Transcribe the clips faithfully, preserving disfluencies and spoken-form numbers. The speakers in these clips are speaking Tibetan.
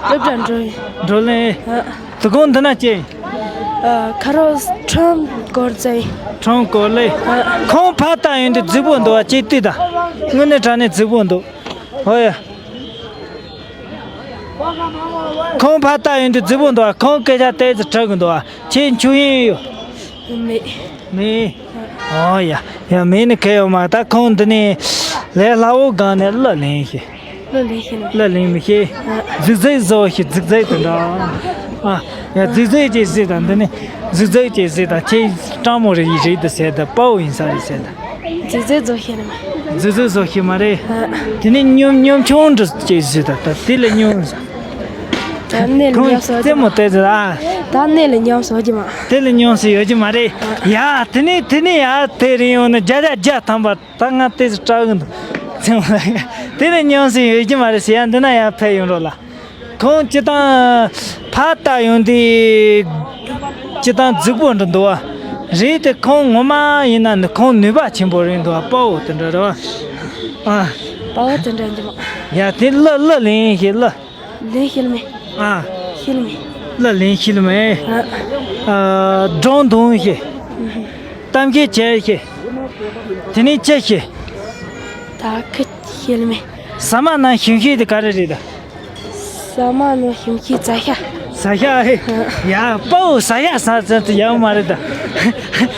སློབ་གྲྭ་འགྲོ་ཡིན། འགྲོ་ལེ། ཨ། དུ་ཁོང་འདི་ན་ཅི། ཨ། ཁ་རོག་ཁྲོམ་སྐོར་ཙེ། ཁྲོམ་སྐོར་ལེ། ཨ། ཁོང་ཕ་ལྟ་ཡོང་དུས་རྫིག་པོ་འདུག་བ་ཅི་ལྟོས་དང་། དངོས་གནས་དྲང་གནས་རྫིག་པོ་འདུག་ཨོ་ཡ། ཁོང་ཕ་ལྟ་ཡོང་དུས་རྫིག་པོ་འདུག་བ། ཁོང་སྐད་ཆ་ཏོག་ཙམ་དྲི་གི་འདུག་བ། ཁྱེད་འཁྱུག་ཡིན་ཡོད། མེད། མེད། ཨོ་ཡ། ཡ་མེད་ནི་གལ་ཡོད་མ། ད་ཁོང་འདི་ནས་ལས་སླ་བོ་སྒང་ནས་གླུ་ལེན་ཤེས། གླུ་ལེན་ཤེས་ནི། གླུ་ལེན་མི་ཤེས། ཨ། རྫིག་རྫིག་བཟོ་ཤེས། རྫིག་རྫིག་དེ་འདྲ། ཨ། ཡ་རྫིག་རྫིག་ཅེས་ཟེར་དང་འདི་ནས་རྫིག་རྫིག་ཅེས་ཟེར་དང་ཁྱེད་སྤྲང་མོ་རེད་རེད་དུ་ཟེར་དང་དཔའ་བོ་ཡིན་ས་རེད་ཟེར་དང་། རྫིག་རྫིག་བཟོ་ཤེས་ནི་མ། རྫིག་རྫིག་བཟོ་ཤེས་མ་རེད། ཨ། དེ་ནས་གཉོམ་གཉོམ་ཆུང་འདྲ་ཅེས་ཟེར་དང་ད་དེ་ལས་གཉོམ་ཟ། ད་གནས་ལ་ཁོང་ཉམས་སུ་རྩེད་མོ་བལྟས་ཟེར་ཨ། ད་གནས་ལ་ཉམས་སུ་ཡོད་ཀྱི་མ། དེ་ལས་ཉམས་སུ་ཡོད་ཀྱི་མ་རེད། ཡ་དེ་ནས་དེ་ནས་ཡ་དེ་རིང་ཡོང་ན་བརྒྱ་ཆ་བརྒྱ་ཐམ་པ་ད་ང་དེ་ཚོ་སྐྲག་གི་འདུག་དེ་ནས་ཉམས་སུ་ཡོད་ཀྱི་མ་རེད་ཟེར་ཡ། འདི་ན་ཡ་ཕེབས་ཡོང་རོགས་ལ། ཁོང་སྤྱི་བཏང་ཕར་ལྟ་ཡོང་དུས་སྤྱི་བཏང་རྫིག་པོ་འདྲ་འདུག་བ། རེད་དེ་ཁོང་ངོ་མ་ཡིན་ན་ནི་ཁོང་ནུས་པ་ཆེན་པོ་རེད་འདུག་བ། དཔའ་བོ་དེ་འདྲ་རེད་བ། ཨ། དཔའ་བོ་དེ་འདྲ་འདུག་ཡ་དེ་གླུ་གླུ་ལེན་ཤེས་གླུ། ལེན་ཤེས་མེད། ཨ། ཤེས་མེད། གླུ་ལེན་ཤེས་མེད། ཨ། ཨ། སྒྲུང་འདོན་ཤེས། གཏམ་བཤད་བྱེད་ཤེས། དེ་ནས་ཅི་ཤེས། ད་ཁི་ཤེས་མེད། ཟ་མ་ནང་ཞིམ་ཤོས་དེ་ག་རེ་རེད་ད། ཟ་མ་ནང་ཞིམ་ཤོས་ཟ་ཤ། ཟ་ཤ་ཨེ། ཡ་དཔའ་བོ་ཟ་ཤ་ཟ་ཟ་དུ་ཡག་མ་རེད་ད།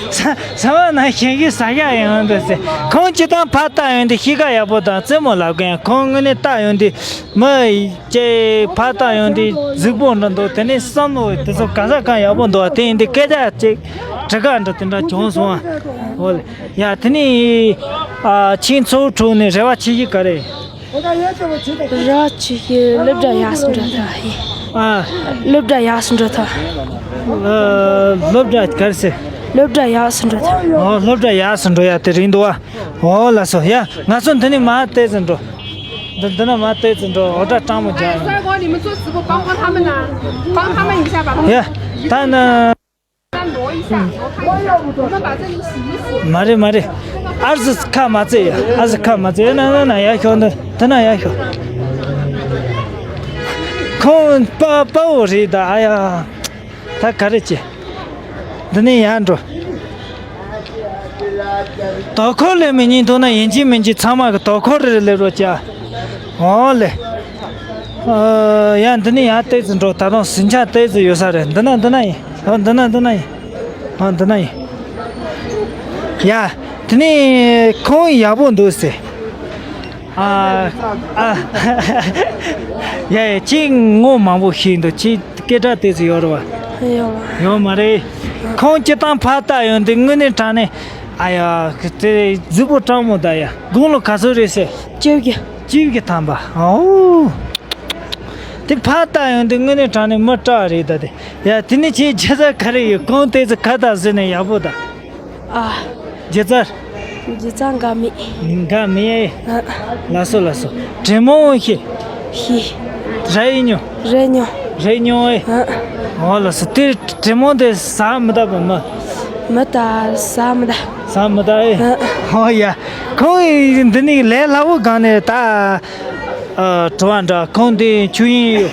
ཟ་ཟ་མ་ནང་ཞིམ་ཤོས་ཟ་ཤ་ཡང་འདུག་ཟེར། ཁོང་སྤྱི་བཏང་ཕར་ལྟ་ཡོང་དུས་གཤིས་ཀ་ཡག་པོ་དང་རྩེད་མོ་ལབ་མཁན། ཁོང་དངོས་གནས་ལྟ་ཡོང་དུས་མི་ཡི་ཅེ་ཕར་ལྟ་ཡོང་དུས་རྫིག་པོ་འདྲ་འདུག་དེ་ནས་བསམ་བློ་དེ་ཚོ་གང་ཟག་གང་ཡག་པོ་འདུག་དེ་ཡིན་དུས་སྐད་ཆ་ཅིག་དྲི་ག་འདྲ་དེ་འདྲ་བྱུང་སོང་ཨ། འོ་ལེ། ཡ་དེ་ནས་ཨ་ཁྱེད་ཚོའི་ཁྲོད་ནས་རེ་བ་ཆེ་ཤོས་ག་རེ། རེ་བ་ཆེ་ཤོས་སློབ་གྲྭ་ཡག་སུ་འགྲོ་ཐལ་ཡིན། ཨ། སློབ་གྲྭ་ཡག་སུ་འགྲོ་ཐལ། ཨ། སློབ་གྲྭ་ག་རེ་ཟེར། སློབ་གྲྭ་ཡག་སུ་འགྲོ་ཐལ། ཨོ་སློབ་གྲྭ་ཡག་སུ་འགྲོ་ཡ་དེ་རེད་འདུག་ཨ། ཨོ་ལགས་སོ། ཡ་ང་ཚོ་འདི་ནས་མར་བལྟས་ཙམ་འགྲོ། འདི་འདི་ན་མར་བལྟས་ཙམ་འགྲོ། འོ་ད་སྤྲང་མོ་རྒྱག་ཡོང་། 帅哥，你们做直播帮帮他们呐，帮他们一下吧。 ཡ་ད་ན།我们把这里洗一洗。 མ་རེད་མ་རེད། ཨ་ཙི་ཁ་མ་ཙེ་ཡ། ཨ་ཙི་ཁ་མ་ཙེ་ཡ། ན་ན་ན་ཡ་ཤོག་འདི་འདི་ན་ཡ་ཤོག་ཁོང་དཔའ་དཔའ་བོ་རེད་ད། ཨ་ཡ། ད་ག་རེ་བྱེད། འདི་ནས་ཡར་འགྲོ། དོ་ཁུར་ལས་མི་ཉན་ཐུག་ན་ཡིན་གཅིག་མིན་གཅིག་ཚང་མ་གི་དོ་ཁུར་རེ་སླེབས་རོགས་བྱ། འོ་ལེ། ཨ། ཡ་འདི་ནས་ཡར་ཏོག་ཙམ་འགྲོ། ད་དུང་ཟིང་ཆ་ཏོག་ཙམ་ཡོད་ས་རེད། འདི་ན་འདི་ན་ཡིན། ཨ། འདི་ན་འདི་ན་ཡིན། ཨ། འདི་ན་ཡིན། ཡ་དེ་ནས་ཁོང་ཡག་པོ་འདུག་ཟེར། ཨ། ཨ། ཡ་ཡ་ཁྱེད་ངོ་མང་པོ་ཤེས་འདུག་ཁྱེད་སྐད་གྲགས་ཏོག་ཙམ་ཡོད་རེད་བ། ཡོད་མ་རེད། ཁོང་སྤྱི་བཏང་ཕར་ལྟ་ཡོང་དུས་དངོས་གནས་དྲང་གནས། ཨ་ཡ་དེ་རྫིག་པོ་སྤྲང་མོ་ད་ཡ། དགུང་ལོ་ག་ཚོད་རེད་ཟེར། བཅོ་བརྒྱད། བཅོ་བརྒྱད་ཐམ་པ། ཨོ། དེ་ཕར་ལྟ་ཡོང་དུས་དངོས་གནས་དྲང་གནས་མི་སྐྲག་རེད་ད་དེ། ཡ་དེ་ནས་ཁྱེད་རྒྱུ་མཚན་ག་རེ་ཡོད། གང་ཏོག་ཙམ་ཁ་བཏགས་ཟེར་ནས་ཡག་པོ་ད། ཨ། རྒྱུ་མཚན། རྒྱུ་མཚན་འགའ་མེད། འགའ་མེད་ཨེ། ཨ། ལགས་སོ་ལགས་སོ། དྲེད་མོང་ཤེས། ཤེས། རེད་མྱོང་། རེད་མྱོང་། རེད་མྱོང་ཨེ། ཨ། ཨོ་ལགས་སོ། དེ་དྲེད་མོང་དེ་ཟ་མི་ད་པ་མ། མི་ད་ཟ་མི་ད། ཟ་མི་ད་ཨེ། ཨ། ཨོ་ཡ། ཁོང་འདི་ནས་ལས་སླ་བོ་སྒང་ནས་ད། ཨ། དྲི་བ་འདྲ། ཁོང་འདི་ཆུ་ཡིན་ཡོད།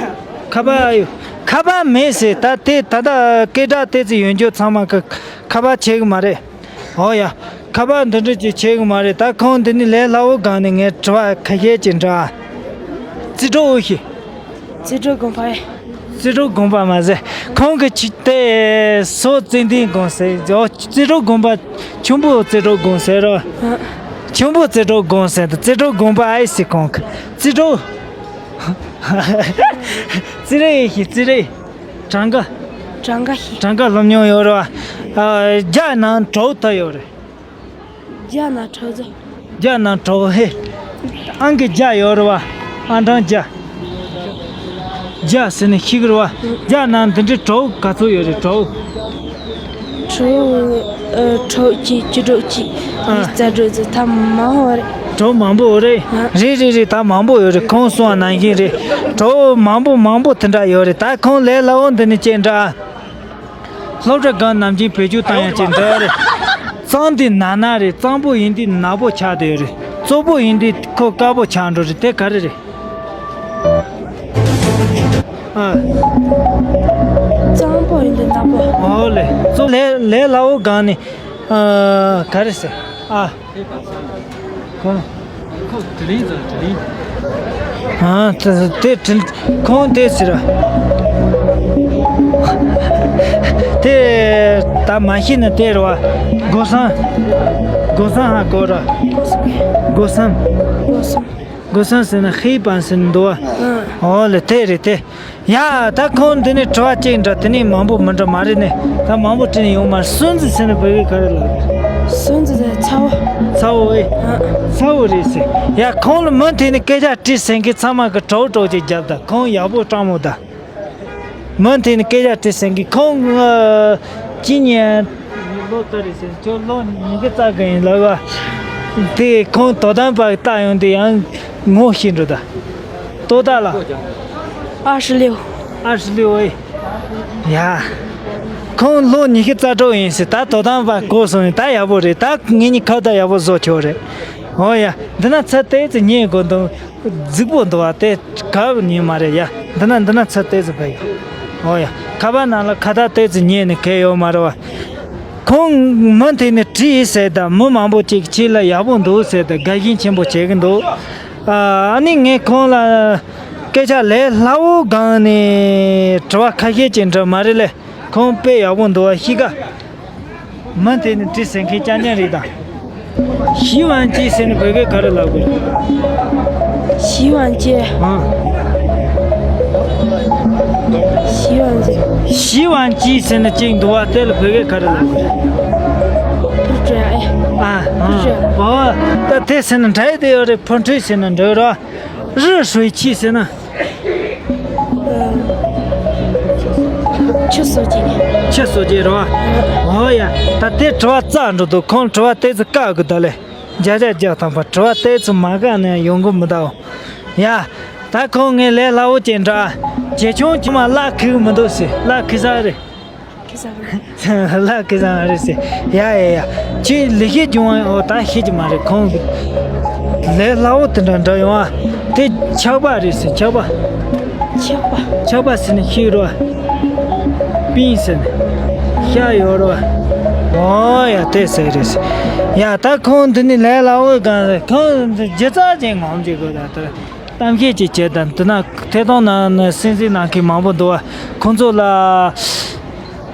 ཁ་པར་ཡོད། ཁ་པར་མེད་ཟེར། ད་དེ་ད་ལྟ་སྐད་གྲགས་ཏོག་ཙམ་ཡོད་རྒྱུ་ཚང་མ་གི་ཁ་པར་བྱེད་གི་མ་རེད། ཨོ་ཡ། ཁ་པར་འདི་འདྲ་ཅིག་བྱེད་གི་མ་རེད། ད་ཁོང་འདི་ནི་ལས་སླ་བོ་སྒང་ནས་ངས་དྲི་བ་ཁ་ཤས་ཅིག་འདྲི། རྩིས་འཕྲུལ་འོ་ཤི། རྩིས་འཕྲུལ་དགོངས་པ་ཨེ། རྩིས་འཕྲུལ་དགོངས་པ་མ་ཟེར། ཁོང་གི་ཆི་དེ་སོ་ཙན་དན་དགོངས་ཟེར། ཨོ་རྩིས་འཕྲུལ་དགོངས་པ། ཆུན་པོ་རྩིས་འཕྲུལ་དགོངས་ཟེར་རོ། ཨ། ཆུན་པོ་རྩིས་འཕྲུལ་དགོངས་ཟེར། ད་རྩིས་འཕྲུལ་དགོངས་པ་ཨེ་ཟེར་ཁོང་གི། རྩིས་འཕྲུལ། རྩིས་རེ་ཡེ་ཤི་རྩིས་རེ། གྲངས་ཀ་གྲངས་ཀ་ཤི། གྲངས་ཀ་སློབ་མྱོང་ཡོད་རེད་བ། ཨ། བརྒྱ་ནང་དྲུག་ད་ཡོད་རེད། བརྒྱ་ནང་དྲུག་ཙམ། བརྒྱ་ནང་དྲུག་ཧེ། ཨང་ཀི་བརྒྱ་ཡོད་རེད་བ། ཨང་གྲངས་བརྒྱ། བརྒྱ་ཟེར་ནས་ཤི་གི་རེད་བ། བརྒྱ་ནང་འདི་འདྲའི་དྲུག་ག་ཚོད་ཡོད་རེད་དྲུག་དྲུག་ཨ། དྲུག་གཅིག་བཅུ་དྲུག་གཅིག་ཨ། ཉི་ཤུ་རྩ་དྲུག་ཙམ་ད་མང་བ་རེད། དྲུག་མང་པོ་རེད། ཨ། རེད་རེད་རེད། ད་མང་པོ་ཡོད་རེད། ཁོང་གསུངས་པ་ནང་བཞིན་རེད། དྲུག་མང་པོ་མང་པོ་དེ་འདྲ་ཡོད་རེད། ད་ཁོང་ལས་སླ་བོ་འདི་ནི་ཅི་འདྲ། སློབ་གྲྭ་སྒང་ནམ་རྒྱུན་བེད་སྤྱོད་བཏང་ཡ་ཅིག་འདྲ་རེད། གཙང་དེ་ནག་ནག་རེད། གཙང་པོ་ཡིན་དུས་ནག་པོ་ཆགས་བསྡད་ཡོད་རེད། བཙོག་པོ་ཡིན་དུས་ཁོ་དཀར་པོ་ཆགས་འགྲོ་རེད། དེ་ག་རེ་རེད། ཨ། གཙང་པོ་ཡིན་དེ་དང་པོ། ཨོ་ལེ། གཙོ་ལས་ལས་སླ་བོ་སྒང་ནས། ཨ། ག་རེ་ཟེར། ཨ། གོང་། ཁོ་དྲི་ལིང་ཟེར་དྲི་ལིང་། ཨ། དེ་དེ་དྲི་ཁོང་དེ་ཟེར། དེ་ད་མ་ཤེས་ན་དེ་རེད་བ། སྒོ་སམ། སྒོ་སམ་ཧ་གོ་ར། སྒོ་སམ། སྒོ་སམ། སྒོ་སམ་ཟེར་ན་ཧེ་པན་ཟེར་ན་འདུག་བ། ཨ། ཨོ་ལེ་དེ་རེད་དེ། ཡ། ད་ཁོང་འདི་ནས་དྲི་བ་གཅིག་འདྲ། དེ་ནས་མང་པོ་མི་འདྲ་མ་རེད་ནས། ད་མང་པོ་དྲིས་ནས་ཡོང་མ་རེད། སུན་ཙི་ཟེར་ན་བོད་སྐད་ག་རེ་ལབ་རེད། སུན་ཙི་ཟེར་ཚ་བོ། ཚ་བོ་ཨེ། ཨ། ཚ་བོ་རེད་ཟེར། ཡ། ཁོང་ལ་མུ་མཐུད་ནས་སྐད་ཆ་དྲིས་ཟེར་མཁན་ཚང་མ་གི་གྲོགས་གྲོགས་ཅིག་རྒྱབ་ད། ཁོང་ཡག་པོ་སྤྲང་མོ་ད། མུ་མཐུད་ནས་སྐད་ཆ་དྲིས་ཟེར་མཁན་ཁོང་། ཨ། ཅི་ཉན། ལོ་ལྟ་རེད་ཟེར། ཁྱོད་ལོ་ཉི་ཤུ་རྩ་གི་ཡིན་ལབ་བ། དེ་ཁོང་དོ་དམ་པ་ལྟ་ཡོང་དུས་ཡང་ངོ་ཤེས་འགྲོ་ད། ཏོ་ཏཱ་ལ། 二十六། 二十六ཨེ། ཡ། ཁོང་ལོ་ཉི་ཤུ་རྩ་དྲུག་ཡིན་ཟེར། ད་དོ་དམ་པ་གོ་སོང་ནས་ད་ཡག་པོ་རེད། ད་ངེད་གཉིས་ཁ་བརྡ་ཡག་པོ་བཟོ་ཆོག་རེད། འོ་ཡ། འདི་ན་ཚ་ཏོག་ཙམ་ཉན་དགོས་འདུག་རྫིག་པོ་འདུག་བ། དེ་ག་ཉན་མ་རེད་ཡ། འདི་ན་འདི་ན་ཚ་ཏོག་ཙམ་ཕ་ཡོད། འོ་ཡ། ཁ་པར་ནང་ལ་ཁ་བརྡ་ཏོག་ཙམ་ཉན་ནས་གལ་ཡོད་མ་རེད་བ། ཁོང་མུ་མཐུད་ནས་དྲིས་ཟེར་ད། མི་མང་པོ་ཅིག་ཁྱེད་ལ་ཡག་པོ་འདུག་ཟེར་ད། དགའ་ཞེན་ཆེན་པོ་བྱེད་ཀྱི་འདུག་ཨ་ནི་ངས་ཁོང་ལ་སྐད་ཆ་ལས་སླ་བོ་སྒང་ནས་དྲི་བ་ཁ་ཤས་ཅིག་འདྲ་མ་རེད་ལས། ཁོང་དཔེ་ཡག་པོ་འདུག་བ། གཤིས་ཀ། མུ་མཐུད་ནས་དྲིས་ཟེར་མཁན་རྐྱང་རྐྱང་རེད་ད། 洗碗机ཟེར་ན་བོད་སྐད་ག་རེ་ལབ་དགོས་རེད། 洗碗机。 ཨ། 洗碗机། 洗碗机ཟེར་ན་གཅིག་འདུག་བ། དེ་ལ་བོད་སྐད་ག་རེ་ལབ་དགོས་རེད། 不知道哎。 ཨ། ཨ། 不知道。 ཨོ། ད་དེ་ཟེར་ན་འདྲ་ཡི་དེ་ཡོད་རེད། 喷水ཟེར་ན་འདྲ་ཡོད་རེད། 热水器ཟེར་ན། 嗯， ཆུ་གསོག་ཅིག་ཆུ་གསོག་ཅིག་རེད་བ། ཨོ་ཡ། ད་དེ་དྲི་བ་རྩ་འགྲོ་འདུག་ཁོང་དྲི་བ་ཏོག་ཙམ་བཀག་དགོས་ད་ལས། བརྒྱ་ཆ་བརྒྱ་ཐམ་པ་དྲི་བ་ཏོག་ཙམ་མ་བཀག་ན་ཡོང་གི་མི་འདུག་ཡ། ད་ཁོང་ངས་ལས་སླ་བོ་ཅིག་འདྲ། ཇེ་ཆུང་ཁྱིམ་མ་གླ་ཁུག་མི་འདུག་ཟེར། གླ་ཁུག་ས་རེད། ཁུག་ས་རེད། གླ་ཁུག་ས་རེད་ཟེར། ཡ་ཡ་ཡ། ཁྱོད་ལས་ཤེས་བྱུང་བ། ཨོ། ད་ཤེས་ཀྱི་མ་རེད། ཁོང་གི་ལས་སླ་བོ་དེ་འདྲ་འདྲ་ཡོང་ཨ། དེ་ཆག་པ་རེད་ཟེར། ཆག་པ། ཆག་པ། ཆག་པ་ཟེར་ན་ཤེས་རོ། པིན་ཟེར་ན་ཤ་ཡོད་རོ། ཨོ་ཡ། དེ་ཟེར་རེད་ཟེར། ཡ། ད་ཁོང་འདི་ནི་ལས་སླ་བོ་གང་རེད། ཁོང་སྒྱུ་རྩལ་ཅན་ངོམ་བྱེད་དགོས་ད་ལྟ། གཏམ་བཤད་ཅིག་བྱེད་དང་། འདི་ན་ཐད་གཏོང་ནང་ནས་གསན་གཟིགས་གནང་མཁན་མང་པོ་འདུག་བ། ཁོང་ཚོ་ལ་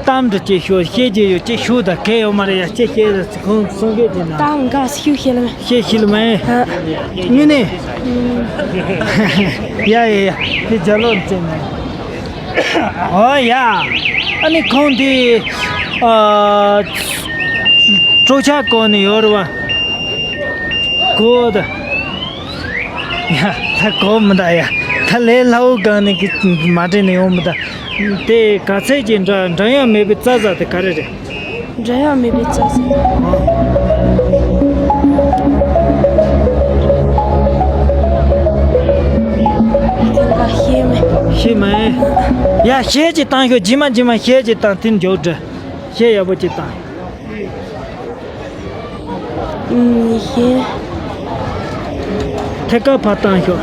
གཏམ་འདྲ་ཅིག་ཞུ། བཤད་རྒྱུ་ཡོད་ཅིག་ཞུ་དང་། གལ་ཡོད་མ་རེད་ཡ། ཅིག་བཤད་དང་། ཁོང་གསུང་སྐད་ཅིག་གནང་། གཏམ་འགའ་ཞུ་ཤེས་ལ་མེད། བཤད་ཤེས་ལ་མེད། ཨ། དངོས་གནས། ཡ་ཡ་ཡ། དེ་རྒྱ་ལོ་བཙལ་ནས། ཨོ་ཡ། ཨ་ནི་ཁོང་དེ། ཨ། གྲོགས་ཆ་གོ་ནས་ཡོད་རེད་བ། གོ་ད། ཡ། ད་གོ་མི་འདུག་ཡ། ད་ལས་སླ་བོ་གང་ནས་གི་མ་དྲན་ནས་ཡོང་མི་འདུག་དེ་ག་ཚད་ཀྱི་འདྲ་འདྲ་ཡང་མེད་པའི་རྩྭ་ཟ་དེ་ག་རེ་རེད། འདྲ་ཡང་མེད་པའི་རྩྭ་ཟ། ཨ། དེ་འདྲ་ཤེས་མེད། ཤེས་མེད། ཡ། གཞས་ཅིག་བཏང་ཤོག་རྗེས་མ་རྗེས་མ་གཞས་ཅིག་བཏང་། དེ་མགྱོགས་འདྲ། གཞས་ཡག་པོ་ཅིག་བཏང་། ཨུམ། གཞས། ཐད་ཀར་ཕར་བཏང་ཤོག་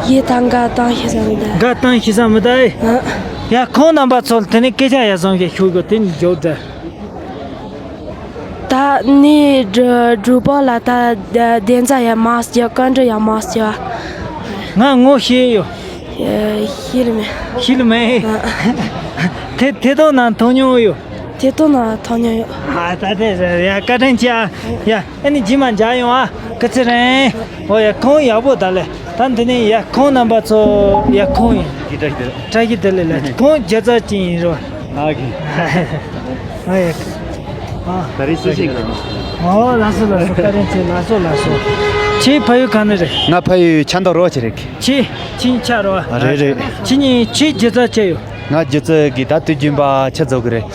གཞས་ད་འགའ་བཏང་ཤེས་ས་མི་འདུག་འགའ་བཏང་ཤེས་ས་མི་འདུག་ཨེ། ཨ། ཡ། ཁོང་རྣམ་པ་ཚོ་དེ་ནས་སྐད་ཆ་ཡག་བཟང་ཞིག་ཞུ་དགོས། དེ་ནི་མགྱོགས་འདྲ། ད་ནི་སྒྲུ་སྒྲུབ་པ་ལ་ད་བདེན་རྫུན་ཡང་མ་བྱེད། བཀའ་འདྲི་ཡང་མ་བྱེད། ང་ངོ་ཤེས་ཡོད། ཤེས་ལ་མེད། ཤེས་ལ་མེད། ཨ། དེ་དེ་དོ་ན་མཐོང་མྱོང་ཡོད། དེ་དོ་ན་མཐོང་མྱོང་ཡོད། ཨ། ད་དེ་ཡ། བཀའ་དྲིན་ཆེ་ཨ། ཡ། ཨ་ནི་རྗེས་མ་མཇལ་ཡོང་ཨ། སྐུ་ཚེ་རིང་། ཨོ་ཡ། ཁོང་ཡག་པོ་ད་ལས། ད་འདི་ནས་ཡ། ཁོང་རྣམ་པ་ཚོ་ཡ། ཁོང་ཡིན། བཀྲ་ཤིས་བདེ་ལེགས། ཁོང་སྒྱུ་རྩལ་ཅན་ཡིན་རོ། ཨ་ཀི། ཨ་ཡ། ཨ། ད་རེས་སུ་ཞིག་ཨོ། ལགས་སོ་ལགས་སོ། བཀའ་དྲིན་ཆེ། ལགས་སོ་ལགས་སོ། ཁྱེད་ཕ་ཡུལ་ག་ནས་རེད། ང་ཕ་ཡུལ་ཆབ་མདོ་རོ་ཆེ་རེད། ཁྱེད་ཁྱེད་ཆ་རོ། ཨ། རེད་རེད། ཁྱེད་གཉིས་ཁྱེད་སྒྱུ་རྩལ་ཆ་ཡོད། ང་སྒྱུ་རྩལ་གི་ད་དུས་རྒྱུན་པ་ཆ་རྫོགས་གི་རེད།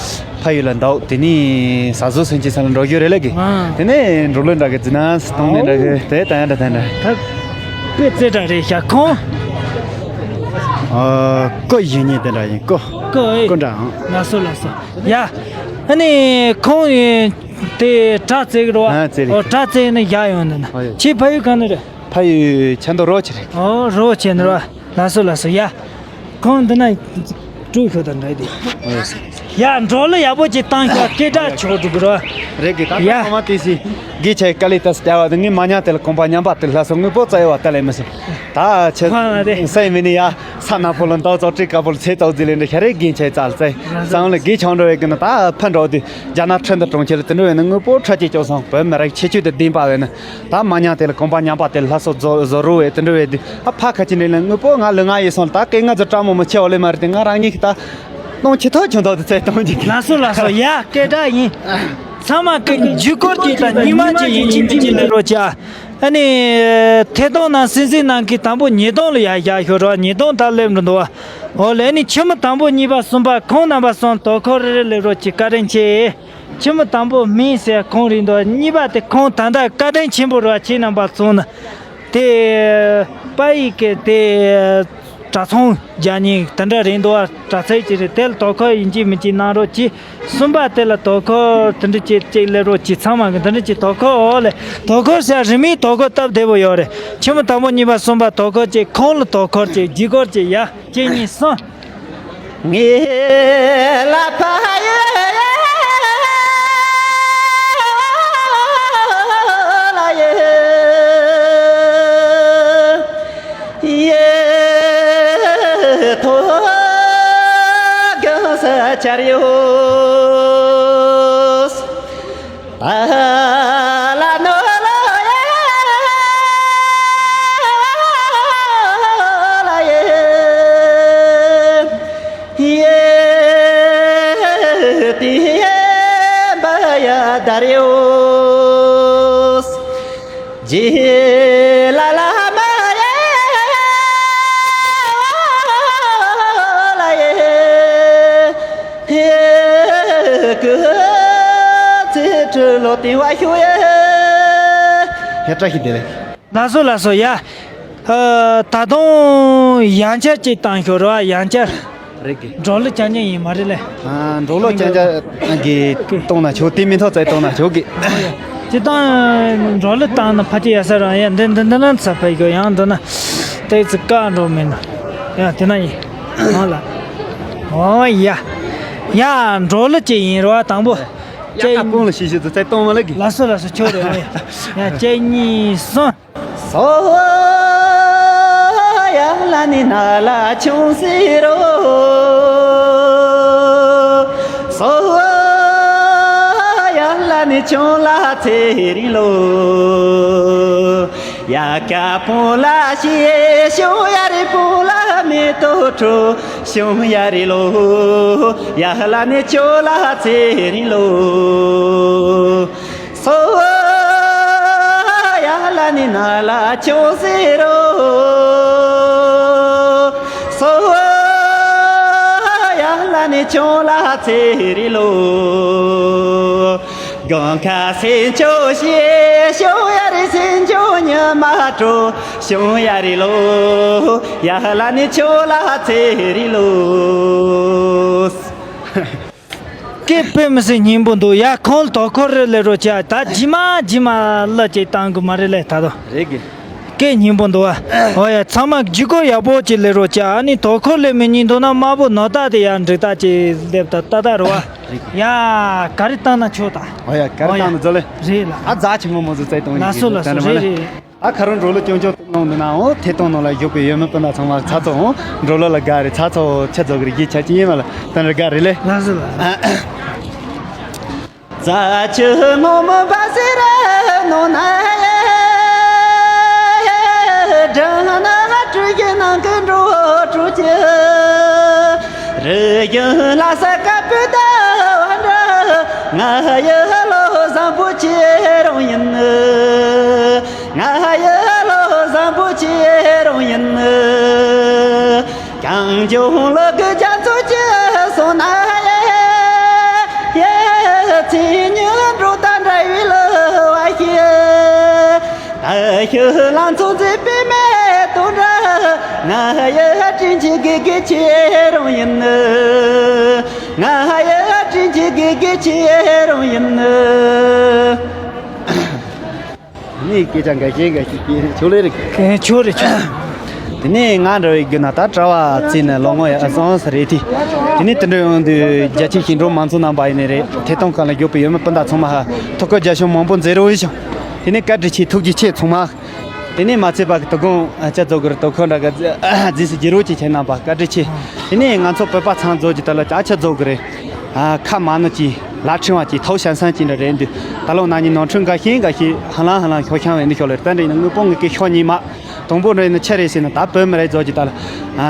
ཕ་ཡུལ་ལ་འདུག་དེ་ནས་ཟ་ཟོ་སོན་ཅི་ས་ལ་འགྲོ་རྒྱུ་རེད་ལ་གི། ཨ། དེ་ནས་འགྲོ་ལོ་འདྲ་གི་འཛིན་ན་སྟོང་ནས་འདྲ་གི། དེ་ད་ཡང་འདྲ་ད་འདྲ། ད་དཔེ་རྩེ་འདྲ་རེད་ཤག་ཁོང་། ཨ། ཀོ་ཡིན་ཉེ་དེ་འདྲ་ཡིན། ཀོ། ཀོ་ཨེ། ཀོ་འདྲ་ཨང་། ལགས་སོ་ལགས་སོ། ཡ། ཨ་ནི་ཁོང་ཡིན་དེ་དྲ་རྩེ་གི་རོ། ཨ། རྩེ་རེད། ཨོ། དྲ་རྩེ་ནས་བཞག་ཡོང་ནི་ན། ཨོ་ཡ། ཁྱེད་ཕ་ཡུལ་ག་ནས་རེད། ཕ་ཡུལ་ཆབ་མདོ་རོ་ཆེ་རེད། ཨོ། རོ་ཆེ་ནས་རོ། ལགས་སོ་ལགས་སོ། ཡ། ཁོང་འདི་ན་སྤྲོ་ཤོག་དང་འདྲ་དེ། ཡ་འགྲོ་ལ་ཡག་པོ་ཅིག་བཏང་ཤོག་སྐད་གྲགས་ཆོག་འགྲོ་གི་རོ། རེད་གི་ད་ཡ། ཁོ་མ་དེ་སི་གི་ཆའི་ཀ་ལི་ཏ་སི་ལྟ་བ་དེ་ངས་མ་ཉག་དེ་ལ་གོམ་པ་ཉམས་པ་དེ་ལྷ་སོ་དངོས་པོ་རྩ་ཡོད་བ་ལྟ་ལེ་མི་སྲིད། ད་ཁོ་མ་དེ་ཆེ་སེ་མི་ནི་ཡ་ས་ན་ཕོ་ལ་འདོག་ཙོག་ཀྲི་ཀ་ཕོ་ལ་ཚེ་ཙོག་ཟི་ལེ་འདྲ་ཤ་རེ་གི་ཆའི་ཙལ་ཙེ་སང་ལ་གི་ཆང་འགྲོ་བའི་གི་ན་ད་ཕན་འགྲོ་དེ་རྒྱ་ནག་ཁྲིན་ཏུ་གྲོང་ཁྱེར་ལ་དེ་འདྲ་བས་ན་དངོས་པོ་ཁྲ་ཅིག་སྐྱོ་སོང་བོད་མི་རིགས་ཁྱད་ཆོས་དེ་ལྡན་པ་བས་ན། ད་མ་ཉག་དེ་ལ་གོམ་པ་ཉམས་པ་དེ་ལ་ལྷ་སོ་བཟོ་བཟོ་རུ་བས་དེ་འདྲ་བས་དེ་ཨ་ཕ་ཁ་ཅི་འདྲ་ལ་དངོས་པོ་ང་ལ་ང་ཡི་སོང་ལ་ད་སྐད་ང་ཚོ་བཀྲ་མོ་མོ་ཆེ་བ་ལས་མ་རེད་དེ་ང་རང་ཉིད་ཀྱི་ད་གཏོང་ཆེ་ཐག་ཆོད་འདུག་དེ་ཚེ་གཏོང་གི་ལ་སོ་ལ་སོ་ཡ་སྐད་གྲགས་ཡིན། ཚང་མ་སྐད་ཀྱི་འཇུ་སྐོར་གྱི་ད་ཉི་མ་གཅིག་ཡིན་གཅིག་མིན་གཅིག་ལས་རོགས་བྱ། ཨ་ནི་ཐད་གཏོང་ནང་སེམས་སེམས་ནང་གི་དང་པོ་ཉིས་སྟོང་ལ་ཡ་ཡ་ཤོར་རོགས་ཉིས་སྟོང་ད་སླེབས་འགྲོ་འདུག་བ། འོ་ལས་ནི་ཆི་མོ་དང་པོ་གཉིས་པ་གསུམ་པ་ཁོང་རྣམ་པ་སོང་དོ་ཁོ་རེ་རེ་ལས་རོགས་ཀྱི་བཀའ་དྲིན་ཆེ། ཆི་མོ་དང་པོ་སྨིན་ཟེར་ཁོང་རེད་འདུག་གཉིས་པ་དེ་ཁོང་ད་ལྟ་བཀའ་དྲིན་ཆེན་པོ་རེད་བ། ཁྱེད་རྣམ་པ་ཚོ་ནི་དེ་པ་ཡིག་གི་དེ་གྲྭ་ཚང་རྒྱ་ཉིན་དེ་འདྲ་རེད་འདུག་བ། གྲྭ་ཚང་ཅིག་རེད། དེ་ལ་དོ་ཁུར་ཡིན་གཅིག་མིན་གཅིག་གནང་རོགས་གྱིས། གསུམ་པ་དེ་ལ་དོ་ཁུར་དེ་འདྲ་ཅིག་ཅིག་སླེབས་རོགས་གྱིས། ཚང་མ་གི་དེ་འདྲ་ཅིག་དོ་ཁུར་འོག་ལས་དོ་ཁུར་ཟེར་རི་མོའི་དོ་ཁུར་སྟབས་བདེ་པོ་ཡོད་རེད། ཆི་མོ་དང་པོ་གཉིས་པ་གསུམ་པ་དོ་ཁུར་ཅིག་ཁོང་ལ་དོ་ཁུར་ཅིག་འཇུ་སྐོར་ཅིག་ཡ། གཅིག་གཉིས་གསུམ། ངེ་ལ་ཕ་ཡེ་ལ་ཡེ་ཡེ་ཐོ་གང་ས་ཆར་ཡོད། ཨ་ལ་ནོ་ལོ་ཡ་ལ་ཡེ་ཡེ་ཏི་ཡེ་བ་ཡ་དར་ཡོད། ཇི་ལ་ལ་མ་ཡེ་ལ་ཡེ། ཧེ་ཀུ་ཚེ་ཁྲི་ལོ་ཏིང་བ་ཤོ་ཡེ། ཧེ་བཀྲ་ཤིས་བདེ་ལེགས། ལགས་སོ་ལགས་སོ་ཡ། ཨ་ད་དུང་ཡང་བསྐྱར་ཅིག་བཏང་ཤོག་རོགས་ཡང་བསྐྱར། རེད་གི། འགྲོ་ལུགས་རྐྱང་རྐྱང་ཡིན་མ་རེད་ལེ། ཨ་འགྲོ་ལུགས་རྐྱང་རྐྱང་གི་གཏོང་ན་ཆོག་དེ་མི་ཐོག་ཚད་གཏོང་ན་ཆོག་གི། ཅི་ལྟར་འགྲོ་ལུགས་བཏང་ན་ཕལ་ཆེར་ཡ་ས་རང་ཡ་འདི་འདི་འདི་ན་ཚ་ཕ་གི་ཡང་འདི་ན་ཏེ་ཚི་ཀ་འགྲོ་མེད་ན་ཡ་དེ་ན་ཡིན་ཨང་ལ། ཨོ་ཡ། ཡ་འགྲོ་ལུགས་ཅིག་ཡིན་རོགས་དང་པོ། ཡ་ཀ་སྤུངས་ལ་ཤི་ཤི་དུ་ཚད་གཏོང་མ་ལ་གི། ལགས་སོ་ལགས་སོ་ཆོག་རེད་ཨོ་ཡ། ཡ་གཅིག་གཉིས་གསུམ། སོ་ཡ་ལ་ནི་ན་ལ་ཆུང་སི་རོ། སོ་ཡ་ལ་ནི་ཆུང་ལ་ཚེ་རིང་ལོ། ཡ་ཀ་པོ་ལ་ཤི་ཤོ་ཡ་རི་པོ་ལ་མེ་ཏོ་ཁྲོ་ཤོ་ཡ་རི་ལོ། ཡ་ལ་ནི་ཆོ་ལ་ཚེ་རིང་ལོ། སོ་ཡ་ལ་ནི་ན་ལ་ཆོ་སེ་རོ། སོ་ཡ་ལ་ནི་ཆོ་ལ་ཚེ་རི་ལོ། གང་ཁ་སེ་ཆོ་ཤེ་ཤོ་ཡ་རི་སེ་ཆོ་ཉི་མ་གྲོ་ཤོ་ཡ་རི་ལོ། ཡ་ལ་ནི་ཆོ་ལ་ཚེ་རི་ལོ། སྐད་དཔེ་མི་སྲིད་སྙན་པོ་འདུག་ཡ། ཁོང་ལ་དོ་ཁུར་རེ་ལས་རོགས་བྱ། ད་རྗེས་མ་རྗེས་མ་གླུ་ཅིག་བཏང་དགོས་མ་རེད་ལས་ད་དོ། རེད་གི། སྐད་སྙན་པོ་འདུག་ཨ། ཨོ་ཡ། ཚང་མ་བརྒྱུད་སྐུར་ཡག་པོ་ཅིག་ལས་རོགས་བྱ། ཨ་ནི་དོ་ཁུར་ལས་མི་སྙན་འདུག་ན་དམར་པོ་ནོར་རྟགས་དེ་ཡ་འགྲིག་རྟགས་ཅིག་སླེབས་ད་ལྟ་ད་རོ་ཨ། རེད་གི། ཡ། ག་རེ་བཏང་ན་ཆོག་ད། ཨོ་ཡ། ག་རེ་ཨོ་ཡ། བཏང་ན་འཛོལ་ལེ། རེད་ལ། ཨ་རྫ་ཆེན་མོ་མོ་ཟིག་བཙལ་གཏོང་ལ་ཡིན་སོ་ལ་སོ། རེད་རེད་རེད། ཨ་ཁ་རོ་འགྲོ་ལོ་ཅུང་ཅུང་གཏོང་ནང་འདི་ནའང་ཐད་གཏོང་ནང་ལ་བཞུགས་པའི་ཡོད་མེད་སྤུན་ཟླ་ཚང་མ་ཚ་ཚོ་འོང་། འགྲོ་ལོ་ལ་དགའ་རེད། ཚ་ཚོ་ཆ་རྫོགས་ཀྱི་རིགས་ཆ་ཅི་ཡིན་མ་ལ་ད་ནི་དགའ་རེད་ལེ། ལགས་སོ་ལགས། རྫ་ཆུ་སྔོན་མོ་འབབ་སེ་ར་ནོ་ན་ཡེ། སྦྲང་ན་སྤྲུལ་གྱི་ནང་གི་འགྲོ་སྤྲུལ་གྱི། རི་རྒྱུན་ལ་ས་ཀ་པུ་ད་བ་འདྲ། ང་ཡི་བློ་བཟང་པོ་ཁྱེད་རང་ཡིན། ང་ཡི་བློ་བཟང་པོ་ཁྱེད་རང་ཡིན། གངས་ལྗོངས་ལུ་གུ་རྒྱ་མཚོ་ཆེ་སོང་ན་ཡེ། ཡེ་ཚེ་ཉིན་འགྲོ་ད་འདྲ་བའི་ལུ་བ་ཤེས། ད་ཤི་ལང་ཚོ་མཛེས་པའི་མེ་ཏོག་འདྲ། ང་ཡི་དྲིན་ཆེ་དགེ་དགེ་ཁྱེད་རང་ཡིན། ང་ཡི་དྲིན་ཆེ་དགེ་དགེ་ཁྱེད་རང་ཡིན། ངའི་སྐད་ཆ་འགའ་ཤས་འགའ་ཤས་ཀྱིས་ཆོ་ལེ་རེད། ཆོ་རེད་ཆོ། དེ་ནས་ང་འདྲ་བའི་དགོས་ན་ད་གྲྭ་བ་བརྩིས་ནས་ལོ་ངོ་ཡ་སོང་ས་རེད་དེ། དེ་ནས་དེ་འདྲ་ཡོང་དུས་རྒྱ་ཆེ་ཞིང་འགྲོ་མང་ཚོགས་རྣམ་པ་ཡིན་ནི་རེད། ཐད་གཏོང་ཁང་ལ་རྒྱུག་པའི་ཡོད་མེད་སྤུན་ཟླ་ཚང་མ་ཧ་ཐུགས་ཁུར་རྒྱ་ཆུང་མང་པོ་མཛད་རོགས་ཞུ། དེ་ནས་བཀའ་དྲིན་ཆེ། ཐུགས་རྗེ་ཆེ་ཚང་མ། དེ་ནས་མ་ཚད་པ་གི་དོ་དགོང་ཨ་ཅག་ཚོ་གི་རེད། དོ་ཁོ་འདྲ་གི་རྫིས་སུ་རྒྱུ་རོགས་ཅིག་བྱས་གནང་པ་བཀའ་དྲིན་ཆེ། དེ་ནས་ང་ཚོ་བོད་པ་ཚང་རྫོགས་ཀྱི་ད་ལ་ཅག་ཆ་རྫོགས་གི་རེད། ཨ་ཁ་མ་ནུ་ཅིག་ལ་ཕྲེང་བ་ཅིག་ཐོག་ཤན་སན་ཅིག་འདྲ་རེད་འདུག་ད་ལོ་ན་ནི་ནོར་འཁྲུལ་འགའ་ཤས་འགའ་ཤས་ཧ་ལང་ཧ་ལང་ཤོག་ཤང་བས་འདི་ཤོག་ལེར་ད་འདྲ་ཡིན་ན་དངོས་པོ་ངེད་ཀྱི་ཤོག་གཉིས་མ། དང་པོ་འདྲ་ཡིན་ན་ཆ་རེ་ཟེར་ན་ད་བོད་མི་རེ་རྫོགས་ཀྱི་ད་ལ།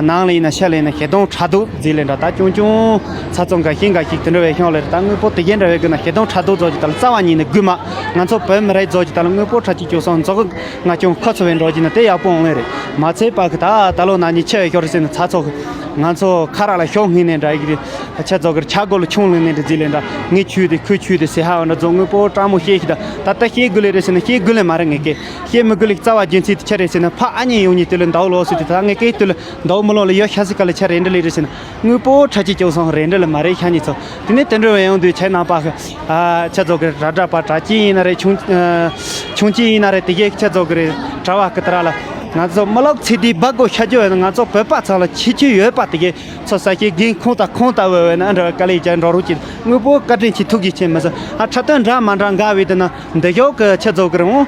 ནང་ལ་ཡིན་ན་ཤ་ལ་ཡིན་ན་ཞེ་སྡང་ཕྲག་དོག་རྫིས་ལེ་འདྲ་ད་ཅུང་ཅུང་ཚ་ཚོ་འགའ་ཤས་འགའ་ཤས་དེ་འདྲ་བས་ཤོག་ལེར་ད་དངོས་པོ་དེ་གས་འདྲ་བས་དགོས་ན་ཞེ་སྡང་ཕྲག་དོག་རྫོགས་ཀྱི་ད་ལ་རྩ་བ་ཉིད་ནས་དགོས་མ། ང་ཚོ་བོད་མི་རེ་རྫོགས་ཀྱི་ད་ལ་དངོས་པོ་ཁྲ་ཅིག་སྐྱོ་སོང་རྫོགས་ང་ཅུང་ཁོ་ཚོ་བས་འགྲོ་གྱི་ན་དེ་ཡག་པོ་འོང་ངེས་རེད། མ་ཚད་པ་གི་ད་ད་ལོ་ན་ནི་ཆེ་བས་ཤོར་ཟེར་ན་ཚ་ཚོ་གི་ང་ཚོ་ཁ་རག་ལ་ཤོག་ངེས་ནས་འདྲ་ཡི་གི་རེད། ཆ་ཚོ་གི་ཆ་སྒོ་ལ་ཆུང་ལེ་ནས་འདྲ་རྫིས་ལེ་འདྲ་ངས་ཆུ་དེ་ཁོས་ཆུ་དེ་ཟེར་ཧ་བ་འདྲ་རྫོགས་དངོས་པོ་སྤྲང་མོ་ཤེས་ཤི་ད་ད་ལྟ་ཤེས་དགོས་ལེ་རེད་ཟེར་ན་ཤེས་དགོས་ལེ་མ་རེད། ངས་ཀྱི་ཤེས་མི་དགོས་ལེ་རྩ་བ་རྒྱུ་མཚན་དེ་ཆ་རེད་ཟེར་ན་ཕ་ཨ་མྱེས་ཡོང་ཉིན་དེ་ལ་འདའོ་ལོ་ཟེར་དེ་ད་ངས་ཀྱི་དེ་ལ་འདའོ་མི་ལོ་ལ་ཡོད་ཤ་སི་ཀ་ལ་ཆ་རེད་འདྲ་ལེ་རེད་ཟེར་ན། དངོས་པོ་ཁྲ་ཅིག་སྐྱོ་སོང་རེད་འདྲ་ལ་མ་རེད་ཤ་ཉིས་ཚོ། དེ་ནས་དེ་འདྲ་བས་ཡོང་དུས་ཆ་ནང་པ་ཨ་ཆ་ཚོ་གི་ར་འདྲ་པ་གྲ་ཅི་ཡིན་ན་རེད། ཆུང་ཆུང་ཅི་ཡིན་ན་རེད། དེ་གས་ཆ་ཚོ་གི་རེད་གྲྭ་བ་གི་ཏི་ར་ལ་ང་ཚོ་མི་ལོག་ཚེ་འདིའི་སྦག་སྒོ་ཤ་རྒྱུ་ཡོད་ན་ང་ཚོ་བོད་པ་ཚང་ལ་ཁྱད་ཆོས་ཡོད་པ་དེ་གས་ཚོ་ས་ཤེས་རྒན་ཁོང་དང་ཁོང་ལྟ་བུ་བས་ན་འདྲ་བའི་དཀའ་ལས་རྒྱག་འགྲོ་རོགས་ཀྱི་དངོས་པོ་བཀའ་དྲིན་ཆེ་ཐུགས་རྗེ་ཆེ་མི་ཟེར་ཨ་ཁྲ་དོན་འདྲ་མ་འདྲ་འགའ་བས་དེ་ན་འདི་ཞོག་གི་ཆ་ཚོ་གི་རེད་འོང་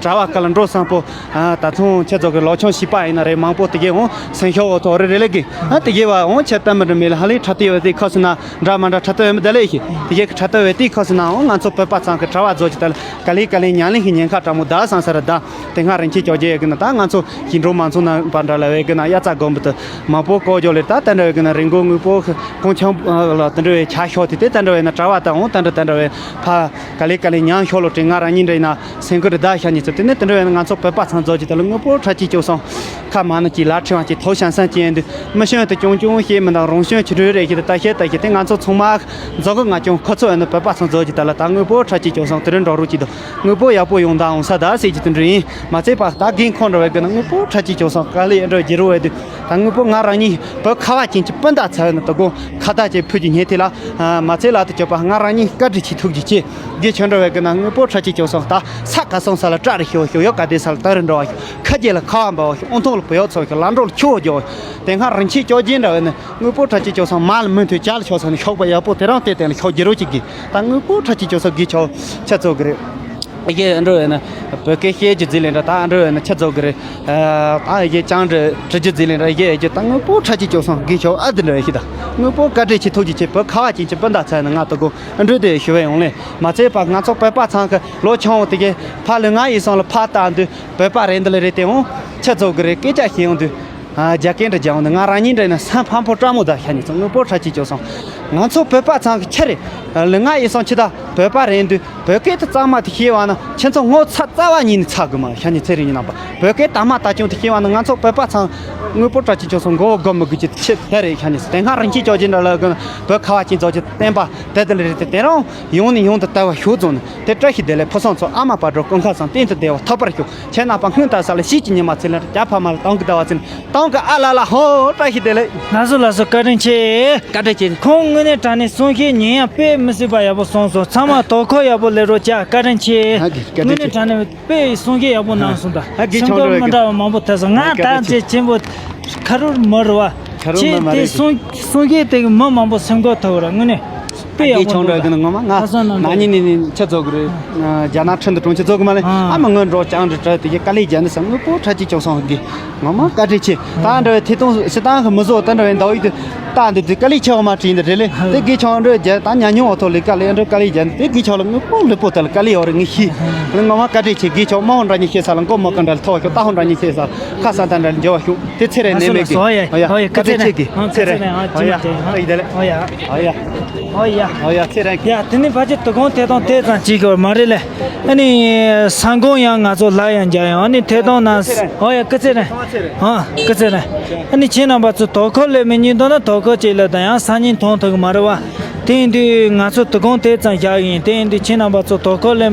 གྲྭ་བ་ག་ལ་འགྲོ་བསམ་པོ། ད་ཐུང་ཁྱེད་ཚོ་གི་ལོ་ཆུང་བྱིས་པ་ཡིན་ན་རེད་མང་པོ་དེ་གས་འོང་སེམས་ཤོག་འོ་ཐོག་རེ་རེ་ལེ་གི་ཨ་དེ་གས་བ་འོང་ཁྱེད་ལྟ་མི་འདྲ་མེད་ལ་ཧ་ལས་ཁྲ་ཏི་བ་དེ་ཁ་སུ་ན་འདྲ་མ་འདྲ་ཁྲ་ཏི་བ་མི་ད་ལེ་ཤི་དེ་གས་ཁྲ་ཏི་བ་དེ་ཁ་སུ་ན་འོང་ང་ཚོ་བོད་པ་ཚང་གི་གྲྭ་བ་རྫོགས་ཀྱི་ད་ལ་ག་ལེ་ག་ལེ་ཉང་ལེ་ཤི་ཉེན་ཁ་དྲང་མོ་ད་སང་ས་ར་ད་དེ་སྔ་རིན་ཆེན་ཅོ་རྗེ་ཡོད་གི་ན་ད་ང་ཚོ་ཞིང་འབྲོག་མང་ཚོགས་ན་པ་འདྲ་ལ་བས་གི་ན་ཡ་ཙ་དགོན་པ་དུ་མང་པོ་བཀོད་རྒྱུ་ལེ་ད་དེ་འདྲ་བས་གི་ན་རི་མགོ་དངོས་པོ་ཁོང་ཆང་ལ་དེ་འདྲ་བས་ཆ་ཤོག་དེ་དེ་དེ་འདྲ་བས་ན་གྲྭ་བ་ད་འོང་དེ་འདྲ་དེ་འདྲ་བས་ཕ། ག་ལེ་ག་ལེ་ཉང་ཤོ་ལོ་ཏྲེ་ང་རང་ཉིད་འདྲ་ཡིན་ན་སེང་གུ་རི་ད་ཤ་ཉི་ཚོ་དེ་ནས་དེ་འདྲ་བས་ན་ང་ཚོ་བོད་པ་ཚང་རྫོགས་ཀྱི་དེ་ལ་དངོས་པོ་ཁྲ་ཅིག་སྐྱོ་སོང་ཁ་མ་ནུ་ཅིག་ལ་ཕྲེང་བ་ཅིག་ཐོག་ཤན་སན་ཅན་དུ་མི་ཤོན་དུ་ཅུང་ཅུང་ཤེས་མི་འདང་རོང་ཤོན་ཆུ་ཁྲུ་རེ་ཤེས་དུ་ད་ཤེས་ད་ཤེས་དེ་ང་ཚོ་ཚང་མ་རྫོགས་གི་ང་ཅུང་ཁོ་ཚོ་བས་ན་བོད་པ་ཚང་རྫོགས་ཀྱི་དེ་ལ་ད་དངོས་པོ་ཁྲ་ཅིག་སྐྱོ་སོང་དེ་རིང་འགྲོ་རུ་ཅིག་དུ་དངོས་པོ་ཡག་པོ་ཡོང་ད་འོང་ས་ད་ཟེར་གྱི་དེ་འདྲ་ཡིན་མ་ཚད་པ་ད་རྒན་ཁོང་འདྲ་བས་གི་ན་དངོས་པོ་ཁྲ་ཅིག་སྐྱོ་སོང་དཀའ་ལས་འདྲ་བརྗེ་རུ་བས་དུ། ད་དངོས་པོ་ང་རང་ཉིད་བོད་ཁ་བ་ཅན་གྱི་སྤུན་ཟླ་ཚ་བའི་ནང་དུ་དགོང་ཁ་བཏགས་ཀྱི་ཕུད་ཀྱི་ཉེ་ཐེ་ལ་མ་ཚད་ལ་དུ་སྐྱོབ་པ་ང་རང་ཉིད་བཀའ་དྲིན་ཆེ་ཐུགས་རྗེ་ཆེ། དགེ་ཆོས་འགྲོ་བའི་གི་ན་དངོས་པོ་ཁྲ་ཅིག་སྐྱོབ་སོང་ད་ས་ག་སོང་ས་ལ་བཀྲ་རེ་ཤོག་ཤོག་ཡོད་ག་དེ་ས་ལ་དར་རེ་འགྲོ་བ་ཤོག་ཁ་རྗེ་ལ་ཁ་བ་འབབ་བ་ཤོག་ཨོང་ཐོག་ལ་བུ་ཡོག་ཚོ་ཤོག་ལ་འགྲོ་ལ་ཁྱོ་རྒྱོ་དེ་སྔ་རིན་ཆེན་སྐྱོབ་རྒྱུ་འདྲ་བའི་ནི་དངོས་པོ་ཁྲ་ཅིག་སྐྱོབ་སོང་མ་ལ་མུ་མཐུད་ཅ་ལ་ཤོག་སོང་ནི་ཤོག་པ་ཡག་པོ་དེ་རང་དེ་དེ་ལ་ཤོག་རྒྱུ་རོ་ཅིག་གི་ད་དངོས་པོ་ཁྲ་ཅིག་སྐྱོབ་སོང་དགེ་ཆོག་ཆ་ཚོ་གི་རེད། ཨེ་ཀེ་ཨ་འགྲོ་ཡོད་ན་བོད་སྐད་བཤད་རྒྱུ་རྫི་ལེན་འདྲ་ད་ཨ་འགྲོ་ཡོད་ན་ཆ་ཚོ་གི་རེད། ཨ་ཨེ་ཀེ་ཅང་འདྲ་དྲི་རྒྱུ་རྫི་ལེན་འདྲ་ཨེ་ཀེ་ཨེ་ཀེ་ད་དངོས་པོ་ཁྲ་ཅིག་སྐྱོབ་སོང་དགེ་ཆོག་ཨ་འདི་འདྲ་ཡོད་ཤི་ད་དངོས་པོ་བཀའ་དྲིན་ཆེ་ཐུགས་རྗེ་ཆེ་བོད་ཁ་བ་ཅན་གྱི་སྤུན་ཟླ་ཚོ་ནི་ང་ད་གོ་ཨ་འགྲོ་དེ་ཞུ་བའི་ཡོང་ལེ་མ་ཚད་པ་ང་ཚོ་བོད་པ་ཚང་གི་ལོ་ཆུང་བ་དེ་གས་ཕ་ལུས་ངག་ཡིད་གསུམ་ལ་ཕ་ལྟ་འདུག་བོད་པ་རེད་འདི་ལ་རེད་དེ་འོང་ཆ་ཚོ་གི་རེད་སྐད་ཆ་བཤད་ཡོང་དུས། རྒྱ་སྐད་འདྲ་རྒྱག་འོང་ན་ང་རང་ཉིད་འདྲ་ཡིན་ན་སེམས་ཕམ་པོ་སྤྲང་མོ་ད་ཤ་ཉིས་ཚོ་དངོས་པོ་ཁྲ་ཅིག་སྐྱོ་སོང་། ང་ཚོ་བོད་པ་ཚང་གི་ཆ་རེད། ལུས་ངག་ཡིད་གསུམ་ཆི་ད་བོད་པ་རེད་འདུག་བོད་སྐད་དུ་གཙང་མ་དེ་ཤེས་བ་ན་ཁྱེད་ཚོ་ངོ་ཚ་རྩ་བ་ཉིད་ནས་ཚ་དགོས་མ་ཤ་ཉིས་ཚེ་རིང་ཡིན་ནམ་པ་བོད་སྐད་དྭངས་མ་ལྟ་ཅུང་དེ་ཤེས་བ་ན་ང་ཚོ་བོད་པ་ཚང་དངོས་པོ་ཁྲ་ཅིག་སྐྱོ་སོང་མགོ་བོ་སྒོམ་མི་དགོས་ཀྱི་ཆེད་དེ་རེད་ཤ་ཉིས་དེ་སྔ་རིན་ཆེན་ཅོ་ཅི་འདྲ་ལ་གི་བོད་ཁ་བ་ཅན་ཚོ་ཅི་བསྟན་པ་དེ་དེ་ལ་རེད་དེ་དེ་རང་ཡོང་ནས་ཡོང་དུ་ལྟ་བ་ཤོག་རྫོང་ནས་དེ་བཀྲ་ཤིས་བདེ་ལེགས་ཕུན་སུམ་ཚོགས་ཨ་མ་བག་གྲོ་ཀུན་ཁ་བཟང་གཏན་དུ་བདེ་བ་ཐོབ་པར་ཤོག་ཁྱེད་རྣམ་པ་སྔོན་དང་ས་ལ་ཤིས་ཀྱི་ཉི་མ་ཚེ་ལ་རྒྱ་ཕ་མ་ལ་དང་གི་ཟླ་བ་ཚེ་ན་དང་གི་ཨ་ལ་ལ་ཧོ་བཀྲ་ཤིས་བདེ་ལེགས། ལགས་སོ་ལགས་སོ་བཀའ་དྲིན་ཆེ། བཀའ་དྲིན་ཆེ། ཁོང་དངོས་གནས་དྲང་གནས་གསུང་བཤད་ཉན་ཡང་དཔེ་མི་སྲིད་པ་ཡག་པོ་གསུངས་སོང་། ཚང་མ་དོ་ཁུར་ཡག་པོ་ལས་རོགས་བྱ། བཀའ་དྲིན་ཆེ། ཨ་དགེ་བཀའ་དྲིན་ཆེ། དངོས་གནས་དྲང་གནས་དཔེ་གསུང་བཤད་ཡག་པོ་གནང་སོང་། ད་ཨ་དགེ་སེམས་ཁམས་ཁོང་མི་འདྲ་བ་མང་པོ་ཐེབས་སོང་། ང་ད་ཅེ་ཆེན་པོ་ཁ་རུར་མི་རུ་བ་ཁ་རུ་ཆེ་མི་མ་དེ་རེད། གསུང་གསུང་བཤད་དེ་མི་མང་པོ་སེམས་ཁུར་ཐོབ་ར་དངོས་གནས། དཔེ་ཡག་པོ་འདུག་ད། ངོ་མ་ང་ཁ་སང་ན་ན་ནིང་ནས་ནས་ཆ་ཚོགས་ཀྱི་རེད། རྒྱ་ནག་ཁྲིན་ཏུ་གྲོང་ཁྱེར་ཚོགས་ཀྱི་མ་ལེ་ཨ་མ་སྔོན་འགྲོ་ཅང་རེ་དྲ་དེ་གའི་དཀའ་ལས་བརྒྱབ་ནས་ས་དངོས་པོ་ཁྲ་ཅིག་ཅོག་སོང་གི་ངོ་མ་བཀའ་དྲིན་ཆེ། ད་འདྲ་བའི་ཐད་གཏོང་སི་ཏང་གི་མི་བཟོ་ད་འདྲ་བའི་ཟླ་བ་ཡིག་དུ་ད་འདི་དུས་དཀའ་ལས་ཆེ་བ་མ་བྲིས་འདི་རེད་ལེ་དེ་གའི་ཆང་འདྲ་བརྒྱབ་ད་ཉ་ཉུང་བ་ཐོག་ལས་དཀའ་ལས་འདྲ་དཀའ་ལས་བརྒྱབ་ནས་དེ་གའི་ཆང་ལ་དངོས་པོ་ལུས་པོ་ད་ལ་དཀའ་ལས་ཡོད་རེད་ངས་ཤེས། ངོ་མ་བཀའ་དྲིན་ཆེ། གའི་ཆང་མ་འོང་འདྲ་ཉིད་ཤེས་ས་ལ་མགོ་མ་ཀ་འདྲ་ལ་ཐོག་ཤོག་ད་འོང་འདྲ་ཉིད་ཤེས་ས་ལ་ཁ་ས་ད་འདྲ་ལ་འཇོ་བ་ཤོག་དེ་ཚེ་རེ་ནས་མེད་གི། ཨོ་ཡ་ཨོ་ཡ་བཀའ་དྲིན་ཆེ་གི་ཚེ་རེ། ཨོ་ཡ་ཨོ་ཡ་ཨོ་ཡ་ཨོ་ཡ་ཨོ་ཡ་ཨོ་ཡ་ཨོ་ཡ་ཚེ་རེ། ཡ་དེ་ནི་ཕལ་ཆེར་དོ་དགོང་ཐད་གཏོང་དེ་ཙམ་གཅིག་གི་མ་རེད་ལེ། ཨ་ནི་ས་འགོང་ཡང་ང་ཚོ་ལ་ཡང་རྒྱ་ཡང་ཨ་ནི་ཐད་གཏོང་ན་ཨོ་ཡ་སྐུ་ཚེ་རེ། ཨ་སྐུ་ཚེ་རེ། ཨ་ནི་ཁྱེད་རྣམ་པ་ཚོ་དོ་ཁུར་ལས་མི་ཉིད་དོ་ན་དོ་ཁུར་ཅིག་ལ་ད་ཡང་སང་ཉིན་མཐོང་ཐུབ་གི་མ་རེད་བ། དེ་ཡིན་དུས་ང་ཚོ་དོ་དགོང་དེ་ཙམ་བཞག་ཡིན། དེ་ཡིན་དུས་ཁྱེད་རྣམ་པ་ཚོ་དོ་ཁུར་ལས།